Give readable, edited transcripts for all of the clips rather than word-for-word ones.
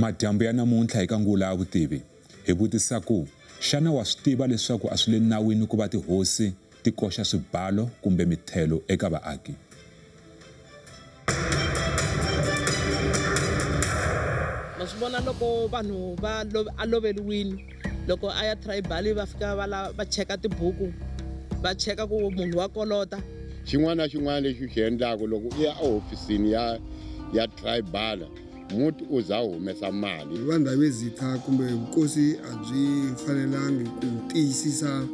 Madyambu ya namuntlha eka Ngula ya Vutivi hi vutisa ku, Xana wa swi tiva leswaku a swi le nawini ku va tihosi ti koxa swibalo kumbe mithelo eka vaaki? Ma swi vona loko vanhu va a loveriwile, loko a ya tribal va fika va la va cheka tibuku, va cheka ku munhu wa kolota. Xin'wana na xin'wana lexi u xi endlaka loko u ya ehofisini ya tribal, muti u za humesa mali. Va Ndhavezitha kumbe vukosi a byi fanelangi ku tiyisisa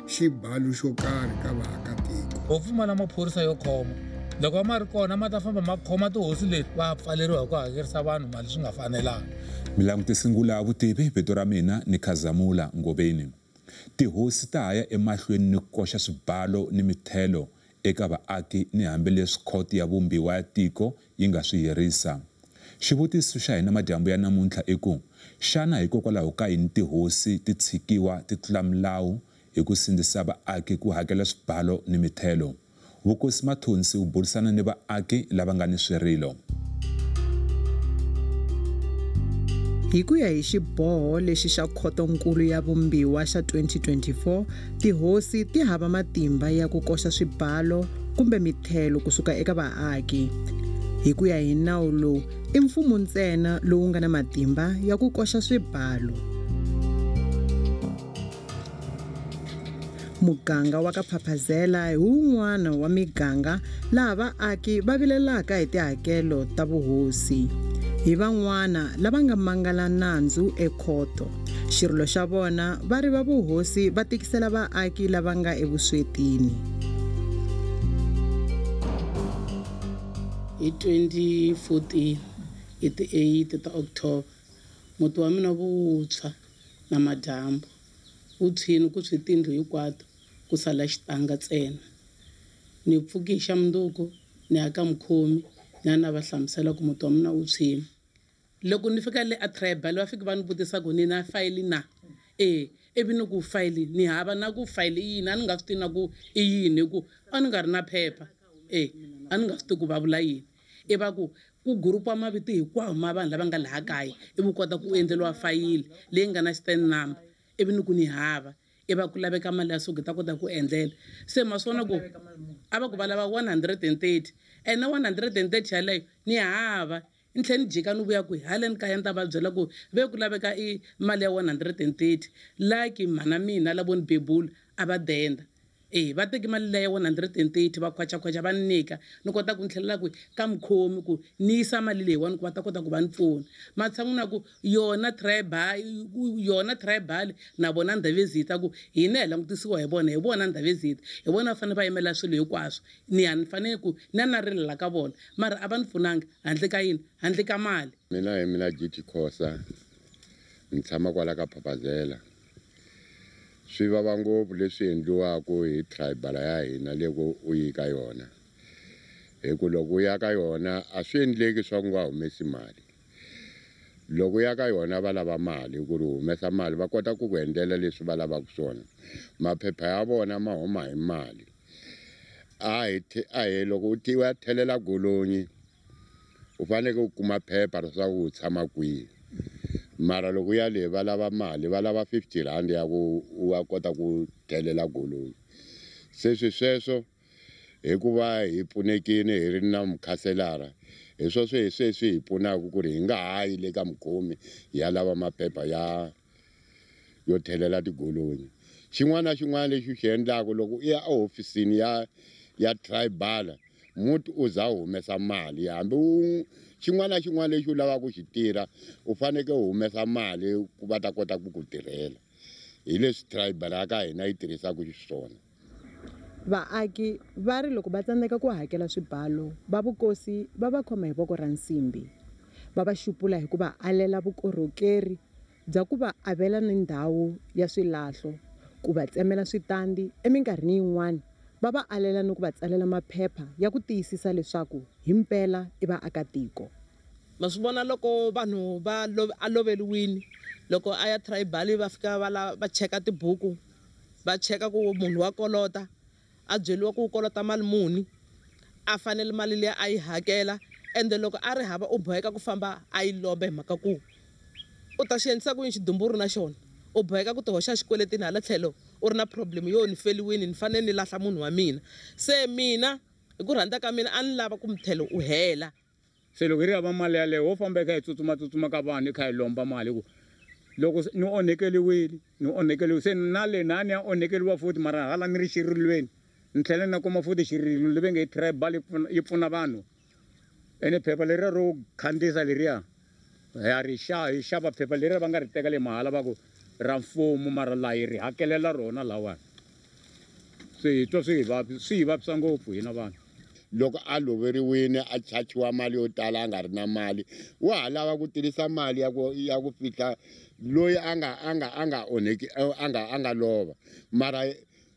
xibalo xo karhi ka vaakatiko. Ho pfumala maphorisa yo khoma. Loko ma ri kona ma ta famba ma khoma tihosi leti va pfaleriwa hi ku hakerisa vanhu mali swi nga fanelanga. Mi langutise Ngula ya Vutivi, vito ra mina ni Khazamula Ngobeni. Tihosi ta ha ya emahlweni ni ku koxa swibalo ni mithelo eka vaaki ni hambileswi khoto ya vumbiwa ya tiko yi nga swi yirisa. Xivutiso xa hina madyambu ya namuntlha i ku, xana hikokwalaho ka yini tihosi ti tshikiwa ti tlula milawu hi ku sindzisa vaaki ku hakela swibalo ni mithelo? Vukosi Mathonsi u burisana ni vaaki lava nga ni swirilo. Hi ku ya hi xiboho lexi xa Khotonkulu ya Vumbiwa xa 2024, tihosi ti hava matimba ya ku koxa swibalo kumbe mithelo kusuka eka vaaki. Hi ku ya hi nawu lowu, i mfumo ntsena lowu nga na matimba ya ku koxa swibalo. Muganga wa ka Phaphazela hi wun'wana wa miganga laha vaaki va vilelaka hi tihakelo ta vuhosi. Hi van'wana lava nga mangala nandzu ekhoto. Xirilo xa vona va ri va vuhosi va tikisela vaaki lava nga evuswetini. Hi 2014 hi ti 8 ta October, muti wa mina wu tshwa na madyambu. Wu tshwini ku tshwi tindlu hinkwato ku sala xitanga ntsena. Ni pfuki hi xa mundzuku ni ya ka mukhomi ni ya na va hlamusela ku muti wa mina wu tshwini. Loko ni fika le a tribal va fika va ni vutisa ku ni na fayili na? Ivi ni ku fayili ni hava na ku fayili i yini, a ni nga swi tivi na ku i yini hi ku a ni nga ri na phepha. A ni nga swi tivi ku va vula yini. I va ku ku group-iwa mavito hinkwawo ma vanhu lava nga laha kaya ivi u kota ku endleriwa fayili leyi nga na stand number. Ivi ni ku ni hava. I va ku laveka mali ya so ku ta kota ku endlela. Se ma swi vona ku a va ku va lava 130, ene 130 yaleyo ni hava. Ni tlhela ni jika ni vuya ku haleni kaya ni ta va byela ku ve ku laveka i mali ya 130, like mhana mina lavo ni bebula a va denda. Va teki mali liya ya 130 va khwachakhwacha va ni nyika, ni kota ku ni tlhelela ku ka mukhomi ku ni yisa mali leyiwani ku va ta kota ku va ni pfuna. Matshan'wini na ku yona tribal, yona tribal na vona Ndhavezitha ku hina hi langutisiwa hi vona, hi vona Ndhavezitha, hi vona va fanele va yimela swilo hinkwaswo. Ni ya ni fanele ku ni ya na rilela ka vona, mara a va ni pfunanga handle ka yini, handle ka mali. Mina hi mina GT Khosa, ni tshama kwala ka Phaphazela. Swi vava ngopfu leswi endliwaka hi tribal ya hina loko u yi ka yona. Hi ku loko u ya ka yona a swi endleki swa ku nga humesi mali. Loko u ya ka yona va lava mali, ku ri u humesa mali va kota ku ku endlela leswi va lavaka swona. Maphepha ya vona ma huma hi mali. A hi a hi loko u ya thelela golonyi u fanekele u kuma phepha leswaku u tshama kwihi. Mara loko u ya le va lava mali, va lava 50 rand ya ku u va kota ku thelela golonyi. Se swi sweswo hikuva hi pfunekile hi ri na mukhanselara, hi swo swi se swi hi pfunaka ku ri hi nga ha yi le ka mukhomi hi ya lava maphepha ya yo thelela tigolonyi. Xin'wana na xin'wana lexi u xi endlaka loko u ya ehofisini ya tribal, muti u za humesa mali. Hambi u xin'wana na xin'wana lexi u lavaka ku xi tirha, u fanekele u humesa mali ku va ta kota ku ku tirhela. Hi leswi tribal ya ka hina yi tirhisaka xiswona. Vaaki va ri loko va tsandzeka ku hakela swibalo, va vukosi va va khoma hi voko ra nsimbi. Va va xupula hi ku va alela vukorhokeri bya ku va avela ni ndhawu ya swilahlo, ku va tsemela switandi eminkarhini yin'wana va va alela ni ku va tsalela maphepha ya ku tiyisisa leswaku himpela i vaakatiko. Ma swi vona loko vanhu va a loveriwile, loko a ya tribal va fika va la va cheka tibuku, va cheka ku munhu wa kolota, a byeriwa ku u kolota mali muni, a fanele mali liya a yi hakela, ende loko a ri hava u boheka ku famba a yi lomba hi mhaka ku U ta xi endlisa ku yini xidumbu u ri na xona? U boheka ku ti hoxa xikweletini hala tlhelo u ri na problem yo ni feliwini ni fanele ni lahla munhu wa mina. Se mina hi ku rhandza ka mina a ni lava ku muthelo u hela. Se loko hi ri hava mali yaleyo wo famba hi kha hi tsutsumatsutsuma ka vanhu hi kha hi lomba mali ku loko ni onhekeliwile ni onhekeliwe se na le na ni ya onhekeliwa futhi mara hala ni ri xirilweni ni tlhela ni kuma futhi xirilo leyi va nge i tribal yi pfuna vanhu ene phepha leriya ro khandziyisa leriya ya ri xa hi xava phepha leriya va nga ri teka le mahala va ku ra mfumo mara laha hi ri hakelela rona lawani se hi twa swi hi swi hi vavisa ngopfu hina vanhu. Loko a loveriwile a chachiwa mali yo tala a nga ri na mali wa ha lava ku tirhisa mali ya ku ya ku fihla loyi a nga a nga a nga onheki a nga a nga lova mara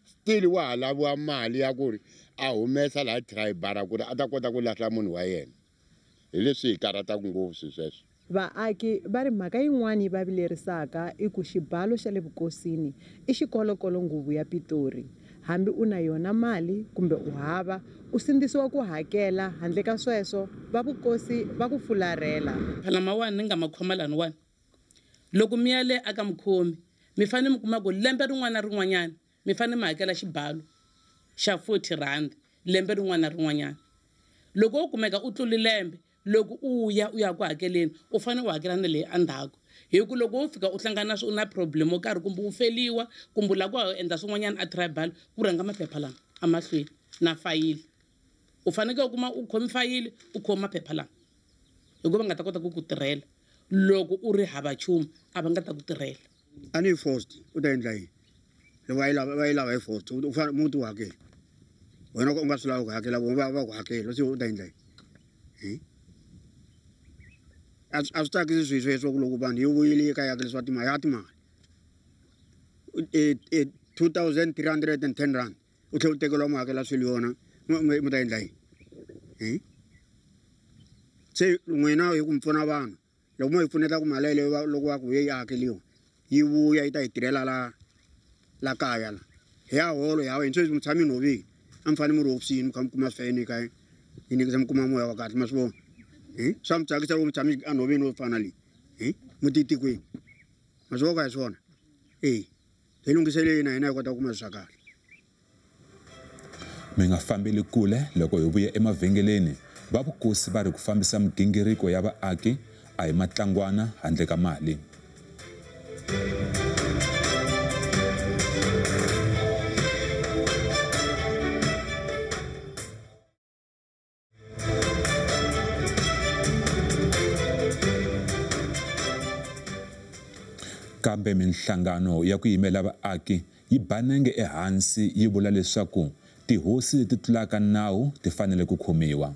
still wa ha laviwa mali ya ku ri a humesa laha tribal ku ri a ta kota ku lahla munhu wa yena. Hi leswi hi karhataka ngopfu swilo sweswo. Vaaki va ri mhaka yin'wana yi va vilerisaka i ku xibalo xa le vukosini i xikolokolo nguvu ya Pitori. Hambi u na yona mali kumbe u hava, u sindzisiwa ku hakela handle ka sweswo va vukosi va ku fularhela. Phalamawani ni nga ma khoma laniwani. Loko mi ya le aka mukhomi mi fanele mi kuma ku lembe rin'wana na rin'wanyana mi fanele mi hakela xibalo xa 40 rand lembe rin'wana na rin'wanyana. Loko u kumeka u tlule lembe loko u ya u ya ku hakeleni u fanele u hakela na leyi endzhaku hi ku loko wo fika u hlangana na na problem yo karhi kumbe u feliwa kumbe u lava ku endla swin'wanyana a tribal ku rhanga maphepha lama emahlweni na fayili. U fanekele u kuma u khomi fayili u khoma maphepha lama hikuva va nga ta kota ku ku tirhela. Loko u ri hava nchumu a va nga ta ku tirhela. A ni forced u ta endla yini loko va yi lava va yi lava hi forced u fanele muti u hakela wena u nga swi lavi ku hakela vona va va ku hakela se u ta endla yini? A swi tsakisi swilo sweswo ku loko vanhu yi vuyile yi ka yi hakelisiwa timali ya timali 2310 rand u tlhela u tekeriwa mu hakela swilo yona mi ta endla yini? Se n'wina hi ku mi pfuna vanhu loko mo hi pfuneta ku mali yeleyo loko va ku yi hakeliwa yi vuya yi ta hi tirhela la la kaya la hi ya holo ya wena sweswi mi tshame nhoveni a mi fanele mi ri hofisini mi kha mi kuma swifene ka yi nyikisa mi kuma moya wa kahle ma swi vona. Swa mi tsakisa loko mi tshame enhoveni wo fana leyi mi ti tikweni ma swi vona ka hi swona e hi lunghiseleni na hina hi kota ku kuma swa kahle. Mi nga fambeli kule loko hi vuya emavhengeleni va vukosi va ri ku fambisa migingiriko ya vaaki a hi matlangwana handle ka mali. Kambe minhlangano ya ku yimela vaaki yi banenge ehansi yi vula leswaku tihosi leti tlulaka nawu ti fanele ku khomiwa.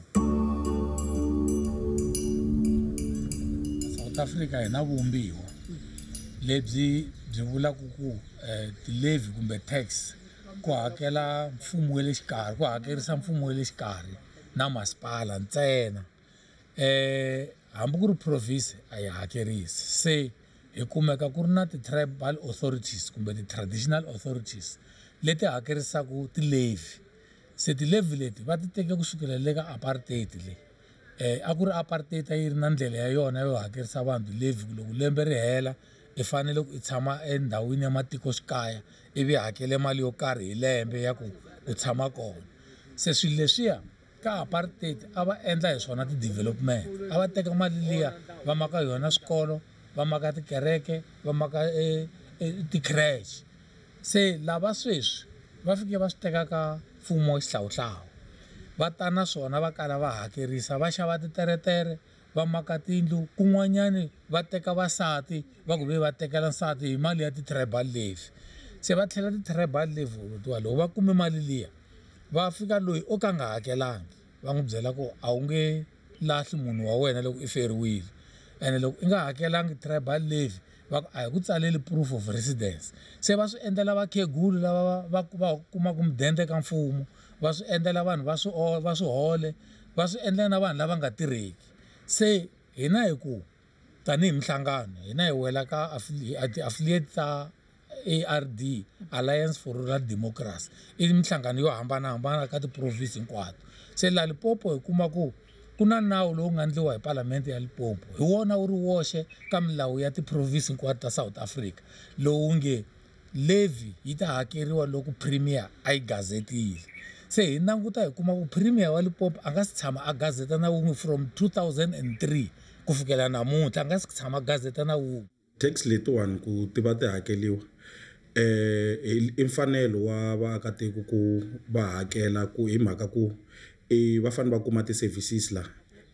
South Africa hi na vumbiwa lebyi byi vulaka ku ti-levy kumbe tax ku hakela mfumo wa le xikarhi ku hakerisa mfumo wa le xikarhi na masipala ntsena. Hambi ku ri province a yi hakerisi se hi kumeka ku ri na ti-tribal authorities kumbe ti-traditional authorities leti hakerisaka ti-levy. Se ti-levy leti va ti teke kusukela le ka apartheid leyi. A ku ri apartheid a yi ri na ndlela ya yona yo hakerisa vanhu ti-levy loko lembe ri hela i fanele ku i tshama endhawini ya matikoxikaya ivi hakele mali yo karhi hi lembe ya ku u tshama kona. Se swilo leswiya ka apartheid a va endla hi swona ti-development a va teka mali liya va maka yona swikolo va maka tikereke va maka ti-creche. Se lava sweswi va fike va swi teka ka mfumo wa xihlawuhlawu va ta na swona va kala va hakerisa va xava titeretere va maka tindlu kun'wanyani va teka vasati va ku ve va tekela nsati hi mali ya ti-tribal levy. Se va tlhela ti-tribal levy letiwa loko va kume mali liya va fika loyi o ka nga hakelangi va n'wi byela ku a wu nge lahli munhu wa wena loko i feriwile ene loko i nga hakelangi tribal levy va ku a hi ku tsaleli proof of residence. Se va swi endlela vakhegulu lava va kumaka mudende ka mfumo va swi endlela vanhu va swihole va swi endlela na vanhu lava nga tirheki. Se hina hi ku tanihi minhlangano hina hi wela ka ti-affiliate ta ARD Alliance for Rural Democracy i minhlangano yo hambanahambana ka ti-province hinkwato. Se la Limpopo hi kuma ku Ku na nawu lowu nga endliwa hi Palamende ya Limpopo, hi wona wu ri woxe ka milawu ya tiprovinsi hinkwato ta South Africa lowu nge levy yi ta hakeriwa loko premier a yi gazetile. Se hi languta hi kuma ku premier wa Limpopo a nga si tshama a gazeta na wun'we from 2003 ku fikela namuntlha, a nga si tshama a gazeta na wun'we. Tax letiwani ku ti va ti hakeriwa i mfanelo wa vaakatiko ku va hakela ku hi mhaka ku i va fanele va kuma ti-services la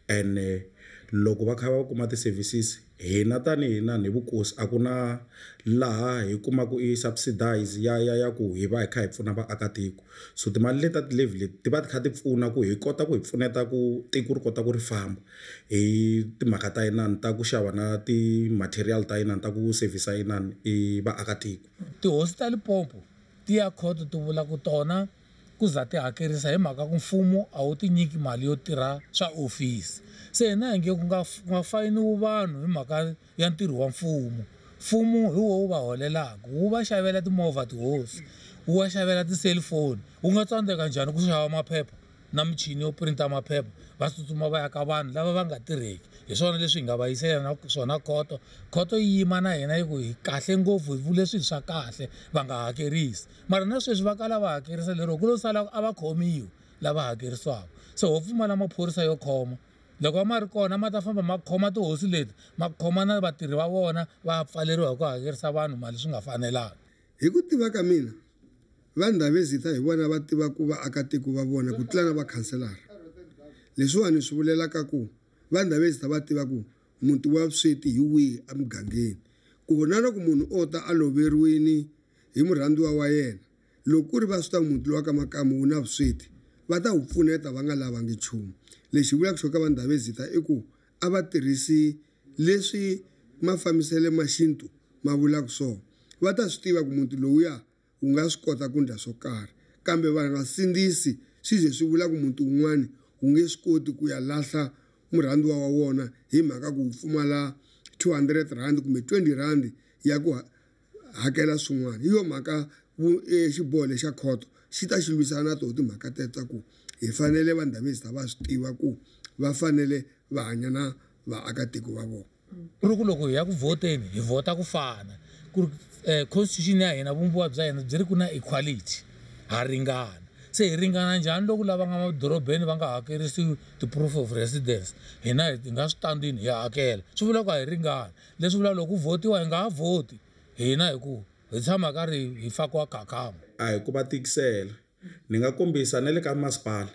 ene loko va kha va kuma ti-services hina tanihi na hi vukosi a ku na laha hi kumaka i subsidize ya ya ya ku hi va hi kha hi pfuna vaakatiko. So timali leti ta ti-levy leti ti va ti kha ti pfuna ku hi kota ku hi pfuneta ku tiko ri kota ku ri famba hi timhaka ta inani ta ku xava na ti-material ta inani ta ku service inani i vaakatiko. Tihosi ta Limpopo ti ya khoto ti vula ku tona ku za ti hakerisa hi mhaka ku mfumo a wu ti nyiki mali yo tirha swa ofisi. Se hina hi nge ku nga fayiniwi vanhu hi mhaka ya ntirho wa mfumo. Mfumo hi wo wu va holelaka, wu va xavela timovha tihosi, wu va xavela ti-cellphone, wu nga tsandzeka njhani ku xava maphepha na michini yo printa maphepha va tsutsuma va ya ka vanhu lava va nga tirheki. Hi swona leswi hi nga va yisela na swona khoto. Khoto yi yima na hina yi ku hi kahle ngopfu, hi vule swilo swa kahle va nga hakerisi. Mara na sweswi va kala va hakerisa lero ku lo sala a va khomiwi lava hakerisiwaka. Se ho pfumala maphorisa yo khoma. Loko ma ri kona ma ta famba ma khoma tihosi leti, ma khoma na vatirhi va vona va pfaleriwa hi ku hakerisa vanhu mali swi nga fanelanga. Hi ku tiva ka mina, va Ndhavezitha hi vona va tivaka vaakatiko va vona ku tlula na vakhanselara. Leswiwani swi vulelaka ku va Ndhavezitha va tiva ku muti wa vusweti hi wihi emugangeni, ku na loko munhu o ta a loveriwini hi murhandziwa wa yena, loko ku ri va swi ta muti lowa ka Makamu wu na vusweti, va ta wu pfuneta va nga lavangi nchumu. Lexi vulaka xo ka va Ndhavezitha i ku a va tirhisi leswi mafambiselo ma xintu ma vulaka swona. Va ta swi tiva ku muti lowuya wu nga swi kota ku endla swo karhi, kambe va nga sindzisi swi ze swi vula ku muti wun'wani wu nge swi koti ku ya lahla murhandziwa wa wona hi mhaka ku wu pfumala 200 rand kumbe 20 rand ya ku hakela swin'wana. Hi yo mhaka xiboho lexa khoto xi ta xi lwisana na toho timhaka teto ta ku hi fanele va Ndhavezitha va swi tiva ku va fanele va hanya na vaakatiko va vona. Ku ri ku loko hi ya ku vhoteni hi vhota ku fana, ku ri constitution ya hina vumbiwa bya hina byi ri ku na equality, ha ringana. Se hi ringana njhani loko lava nga madorobeni va nga hakerisiwi ti-proof of residence, hina hi nga switandini hi hakela, swi vula ku a hi ringani. Leswi vula loko ku vhotiwa hi nga ha vhoti hina hi ku hi tshama karhi hi fakiwa khakhamu. A hi ku va tikisela, ni nga kombisa na le ka masipala,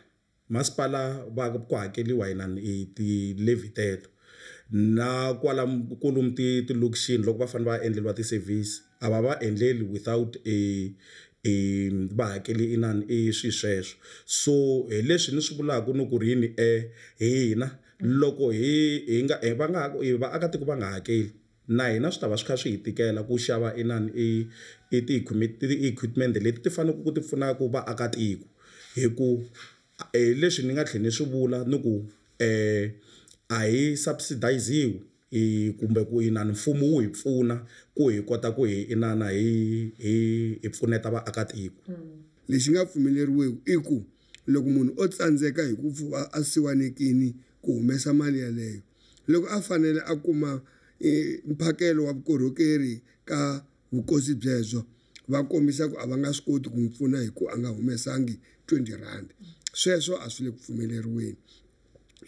masipala va ku hakeriwa hina hi ti-levy teto na kwala kolomu tilokixini loko va fanele va endleriwa ti-service a va va endleli without va hakeli inani i swi sweswo. So hi leswi ni swi vulaka ni ku ri yini hina loko hi nga va nga vaakatiko va nga hakeli na hina swi ta va swi kha swi hi tikela ku xava inani i ti-equipment leti ti faneleke ku ti pfunaka vaakatiko. Hi ku leswi ni nga tlhela ni swi vula ni ku a hi subsidiziwi kumbe ku inani mfumo wu hi pfuna ku hi kota ku hi inana hi pfuneta vaakatiko. Lexi nga pfumeleriweki i ku loko munhu o tsandzeka hi ku a siwanekini ku humesa mali yaleyo, loko a fanele a kuma mphakelo wa vukorhokeri ka vukosi byebyo, va kombisa ku a va nga swi koti ku n'wi pfuna hi ku a nga humesangi 20 rand. Sweswo a swi le ku pfumeleriweni.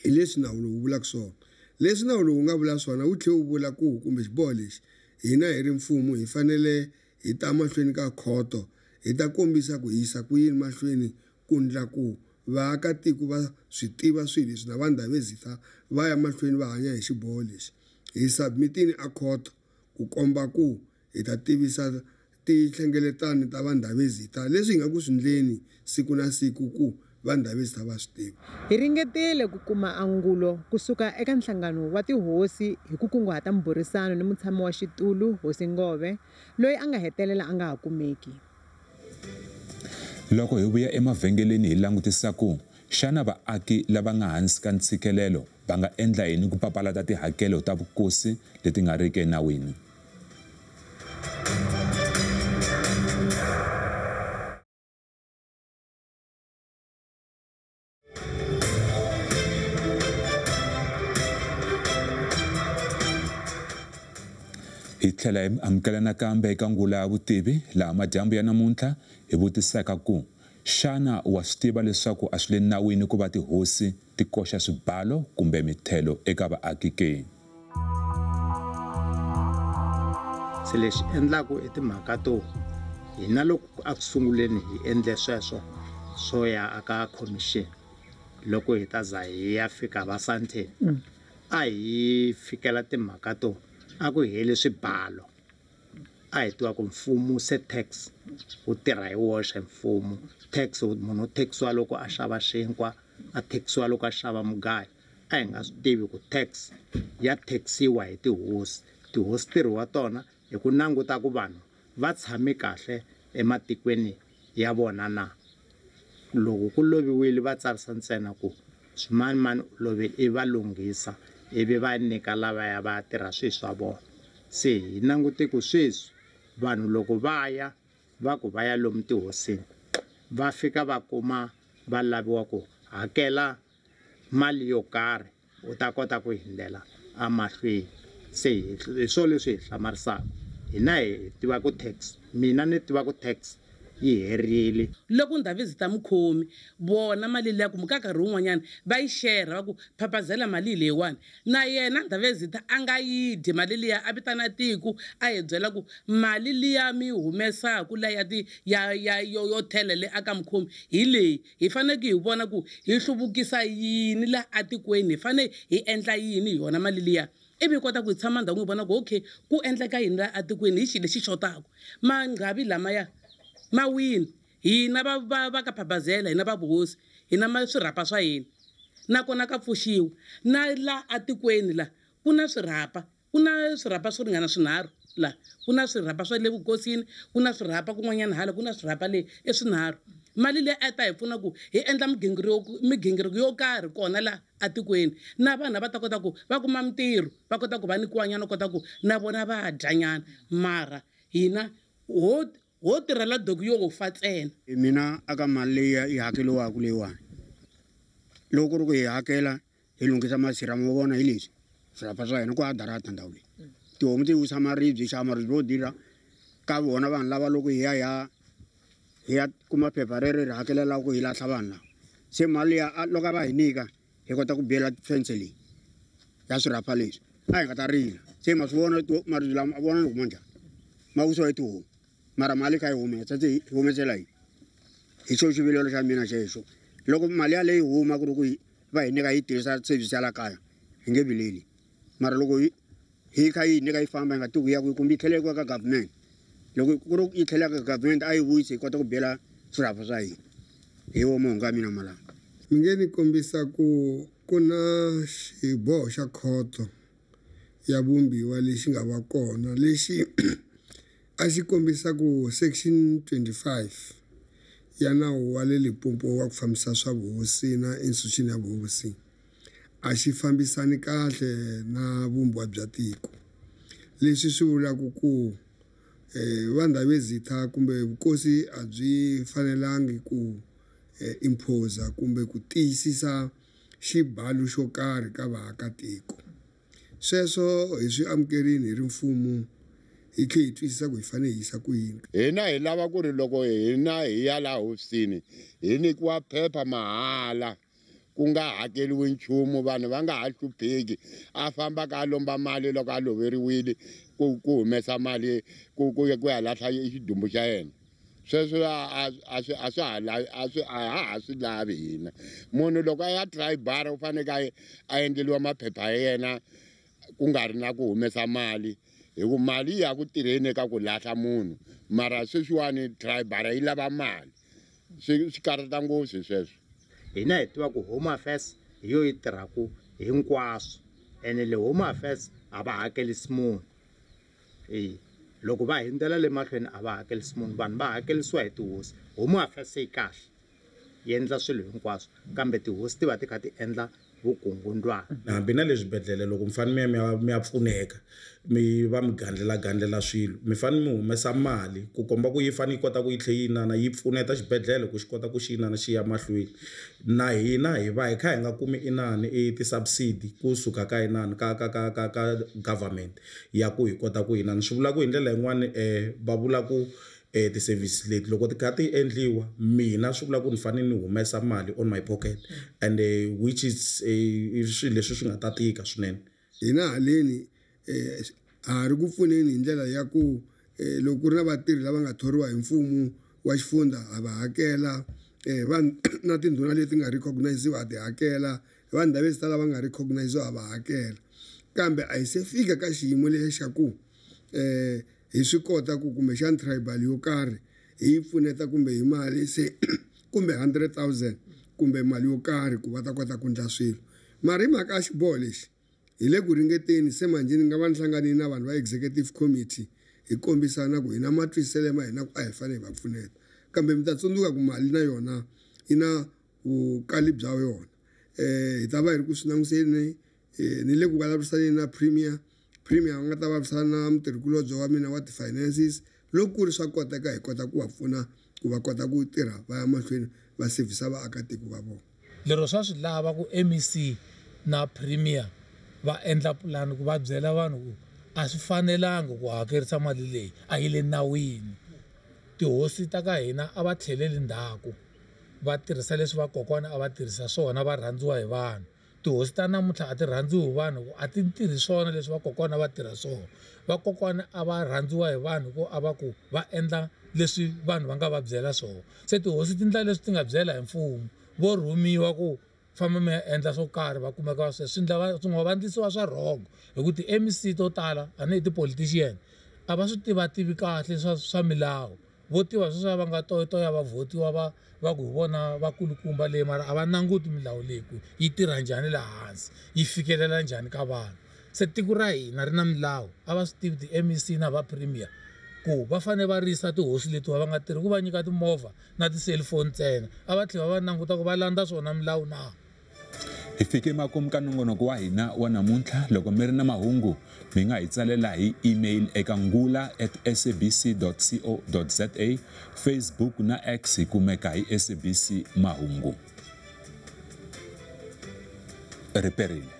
Hi leswi nawu lowu vulaka swona. Leswi nawu lowu nga vula swona wu tlhela wu vula ku kumbe xiboho lexi hina hi ri mfumo hi fanele hi ta mahlweni ka khoto hi ta kombisa ku hi yisa ku yini mahlweni ku ndla ku vaakatiko va swi tiva swilo leswi na va Ndhavezitha va ya mahlweni va hanya hi xiboho lexi. Hi submitini a khoto ku komba ku hi ta tivisa tinhlengeletano ta va Ndhavezitha leswi hi nga ku swi ndleni siku na siku ku va Ndhavezitha va swi tiva. Hi ringetile ku kuma angulo kusuka eka nhlangano wa tihosi hi ku kunguhata mbhurisano ni mutshami wa xitulu Hosi Ngove, loyi a nga hetelela a nga ha kumeki. Loko hi vuya emavhengeleni hi langutisa ku xana vaaki lava nga hansi ka ntshikelelo va nga endla yini ku papalata tihakelo ta vukosi leti nga riki enawini. Hi tlhela hi amukela nakambe eka ngula ya vutivi laha madyambu ya namuntlha hi vutisaka ku xana wa swi tiva leswaku a swi le nawini ku va tihosi ti koxa swibalo kumbe mithelo eka vaaki ke? Se lexi endlaku i timhaka to hina loko a ku sunguleni hi endle sweswo swo ya aka commission loko hi ta za hi ya fika va Sandton a hi fikela timhaka to a ku heli swibalo a hi tiva ku mfumo se tax wu tirha hi woxe mfumo tax munhu u taxiwa loko a xava xinkwa a taxiwa loko a xava mugayo a hi nga swi tivi ku tax ya taxiwa hi tihosi tihosi ntirho wa tona hi ku languta ku vanhu va tshame kahle ematikweni ya vona na loko ku loviwile va tsarisa ntsena ku swimanimani u lovile i va lunghisa ivi va nyika lavaya va tirha swilo swa vona se hi langute ku sweswi vanhu loko va ya va ku va ya lomu tihosini va fika va kuma va laviwa ku hakela mali yo karhi u ta kota ku hundzela emahlweni se hi swona leswi hi hlamarisaka hina hi tiva ku tax mina ni tiva ku tax yi herile loko Ndhavezitha mukhomi vona mali liya kumbe ka nkarhi wun'wanyana va yi share va ku phapazela mali leyiwani na yena Ndhavezitha a nga yi dyi mali liya a vitana tiko a hi byela ku mali liya mi yi humesaku la ya ti ya ya yo yo thela le aka mukhomi hi leyi hi faneke hi vona ku hi hluvukisa yini la atikweni hi fanele hi endla yini hi yona mali liya ivi hi kota ku hi tshama ndhawini hi vona ku okay ku endleka yini la atikweni hi xilo lexi xotaka manghavi lamaya mawini hina va va va ka phapazela hina va vuhosi hina ma swirhapa swa hina nakona ka pfuxiwa na la atikweni la ku na swirhapa ku na swirhapa swo ringana swinharhu la ku na swirhapa swa le vukosini ku na swirhapa kun'wanyana hala ku na swirhapa le i swinharhu mali leyi a ta hi pfuna ku hi endla migingiriko yo karhi kona la atikweni na vanhu va ta kota ku va kuma mintirho va kota ku va nyikiwanyana kota ku na vona va dyanyana mara hina ho tirhela doku yo fa ntsena mina aka mali leyi yi hakeriwaka leyiwani loko ku ri ku hi hakela hi lunghisa masirha mo vona hi leswi swirhapa swa hina ku a darata ndhawu leyi tihomu ti wisa maribye xava maribye vo dira ka vona vanhu lava loko hi ya hi ya kuma phepha rero ri hakelela ku hi lahla vanhu lava se mali liya loko a va hi nyika hi kota ku biyela fence leyi ya swirhapa leswi a hi nga ta rila se ma swi vona maribye lama a vona ni kuma njhani ma wisiwa hi tihomu mara mali kha yi humesa se hi humesela yini hi xo xivilelo xa mina xexo loko mali yaleyo yi huma ku ri ku va hi nyika yi tirhisa service ya la kaya hi nge vileli mara loko hi kha yi nyika yi famba hi nga tivi ku ya kwihi kumbe yi tlhela yi ka government loko ku ri yi tlhela ka government a yi vuyisi hi kota ku biyela swirhapa swa hina hi wo mahungu ya mina malama mi nge ni kombisa ku ku na xiboho xa khoto ya vumbiwa lexi nga va kona lexi a xi kombisa ku section 25 ya nawu wa le Limpopo wa ku fambisa swa vuhosi na institution ya vuhosi a xi fambisani kahle na vumbiwa bya tiko leswi swi vulaka ku va Ndhavezitha kumbe vukosi a byi fanelangi ku impose kumbe ku tiyisisa xibalo xo karhi ka vaakatiko sweswo hi swi amukerini hi ri mfumo hi tlhe hi twisisa ku hi fanele hi yisa ku yini hina hi lava ku ri loko hina hi ya laha hofisini hi nyikiwa phepha mahala ku nga hakeriwi nchumu vanhu va nga ha hlupheki a fambaka a lomba mali loko a loveriwile ku humesa mali ku ya lahla xidumbu xa yena sweswo a swi a swi a ha swi lavi hina munhu loko a ya tribal u faneke a endleriwa maphepha ya yena ku nga ri na ku humesa mali hi ku mali ya ku tirheni eka ku lahla munhu mara sweswiwani tribal yi lava mali swi karhata ngopfu sweswo hina hi tiva ku home affairs hi yo yi tirhaku hinkwaswo ene le home affairs a va hakelisi munhu e loko va hundzela le mahlweni a va hakelisi munhu vanhu va hakelisiwa hi tihosi home affairs yi kahle yi endla swilo hinkwaswo kambe tihosi ti va ti kha ti endla Vukungundwana. Hambi na le swibedhlele loko mi fanele mi ya mi ya pfuneka, mi va mi gandlela gandlela swilo, mi fanele mi humesa mali ku komba ku yi fanele yi kota ku yi tlhe yi inana yi pfuneta xibedhlele ku xi kota ku xi inana xi ya mahlweni. Na hina hi va hi kha hi nga kumi inani i ti-subsidy kusuka ka inani ka government ya ku hi kota ku inani. Swi vula ku hi ndlela yin'wani va vula ku ti-service leti loko ti kha ti endliwa, mina swi vula ku ni fanele ni humesa mali on my pocket, and which is i swilo leswi swi nga ta tika swinene. Hina haleni ha ha ri ku pfuneni hi ndlela ya ku loko ku ri na vatirhi lava nga thoriwa hi mfumo wa xifundza, ha va hakela. Na tindhuna leti nga recogniziwa ha ti hakela, vanhu lava lava nga recogniziwa ha va hakela, kambe a hi se fika ka xiyimo lexi xa ku hi swi kota ku kumbexana tribal yo karhi hi yi pfuneta kumbe hi mali se kumbe 100 000 kumbe mali yo karhi ku va ta kota ku endla swilo. Mara hi mhaka ya xiboho lexi, hi le ku ringeteni. Se manjhe ni nga va ni hlanganile na vanhu va executive committee, hi kombisana ku hina matwisisele ma hina ku a hi fanele hi va pfuneta, kambe mi ta tsundzuka ku mali na yona yi na vukali bya yona. Hi ta va hi ri ku swi langutiseni, ni le ku vulavurisaneni na premier. Premier va nga ta vulavurisana na mutirhikulobye wa mina wa ti-finances. Loko ku ri swa koteka, hi kota ku va pfuna ku va kota ku tirha va ya mahlweni va sevhisa vaakatiko va vona. Lero swa swi lava ku MEC na premier va endla pulani ku va byela vanhu ku a swi fanelanga ku hakerisa mali leyi, a yi le nawini. Tihosi ta ka hina a va tlheleli ndzhaku, va tirhisa leswi vakokwana a va tirhisa swona, va rhandziwa hi vanhu. Tihosi ta namuntlha a ti rhandziwi hi vanhu ku a ti tirhi swona leswi vakokwana va tirha swona. Vakokwana a va rhandziwa hi vanhu ku a va ku va endla leswi vanhu va nga va byela swona. Se tihosi ti ndla leswi ti nga byela hi mfumo, vo rhumiwa ku famba mi ya endla swo karhi, va kumeka va swi ndla swin'wana va endlisiwa swa wrong, hi ku ti-MEC to tala a ni hi ti-politician, a va swi tivativi kahle swa milawu. Vo tiva sweswiya va nga toyitoya, va vhotiwa, va ku hi vona vakulukumba leyi, mara a va languti milawu leyi ku yi tirha njhani laha hansi, yi fikelela njhani ka vanhu. Se tiko ra hina ri na milawu, a va swi tivi ti-MEC na va premier ku va fanele va risa tihosi letiwa, va nga tirhi ku va nyika timovha na ti-cellphone ntsena, a va tlhela va va languta ku va landza swona milawu na. Hi fike makumu ka nongonoko wa hina wa namuntlha. Loko mi ri na mahungu, mi nga hi tsalela hi email eka ngula@sabc co za. Facebook na X hi kumeka hi SABC Mahungu. Riperile.